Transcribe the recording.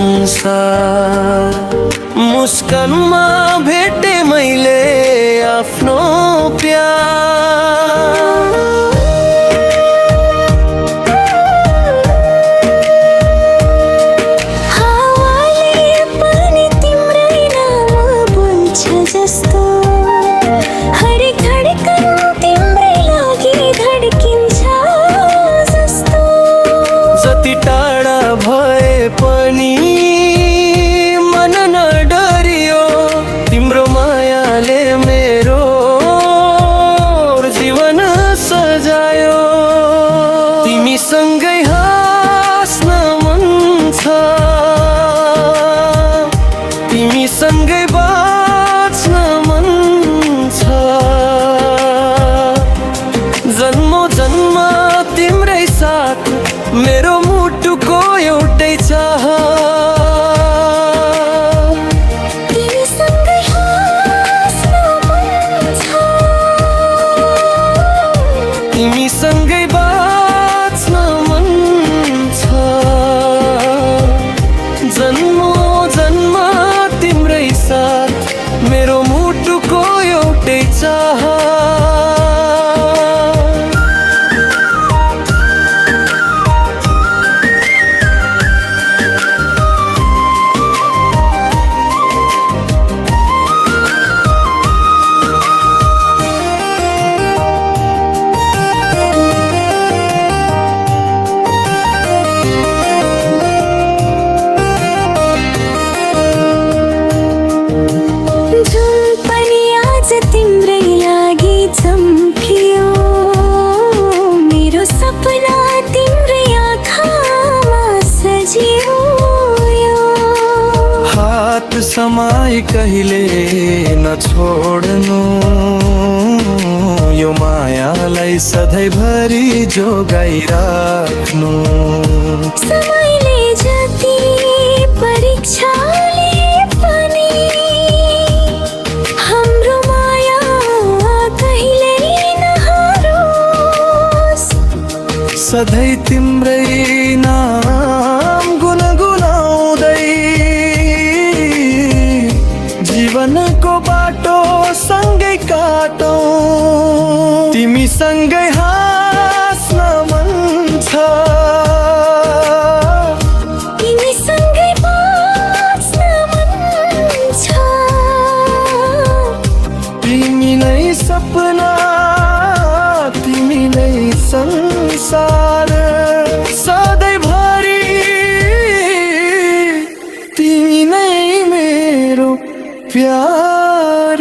संसार। मुस्कानमा भेटे मैले आफ्नो प्यार। हावाले पनि तिम्रै नाम बोल्छ जस्तो, हरेक धडकन तिम्रै लागि धड्किन्छ जस्तो। जति टाढा भए पनि मन नडरियो, तिम्रो मायाले मेरो जीवन सजायो। तिमीसँगै हाँस्न मन छ, तिमीसँगै बाँच्न मन छ। जन्मौ जन्म तिम्रै साथ मेरो मुटुको एउटै चाह। तिमीसँगै हाँस्न मन छ, तिमीसँगै बाँच्न मन छ। जन्मौ जन्म तिम्रै साथ मेरो मुटुको एउटै चाह। जुन पनि आज तिम्रै लागि चम्कियो, मेरो सपना तिम्रै आँखामा सजियो। हात समाई कहिले नछोड्नु, यो मायालाई सधैँभरि जोगाइराख्नु। समयले जति परीक्षाले पनि हाम्रो माया कहिल्यै नहारोस्। सधैँ तिम्रै नाम गुनगुनाउँदै जीवनको बाटो सँगै काटौँ। तिमीसँगै हाँस्न मन छ, तिमीसँगै बाँच्न मन छ। तिमी नै सपना, तिमी नै संसार। सधैँभरि तिमी नै मेरो प्यार।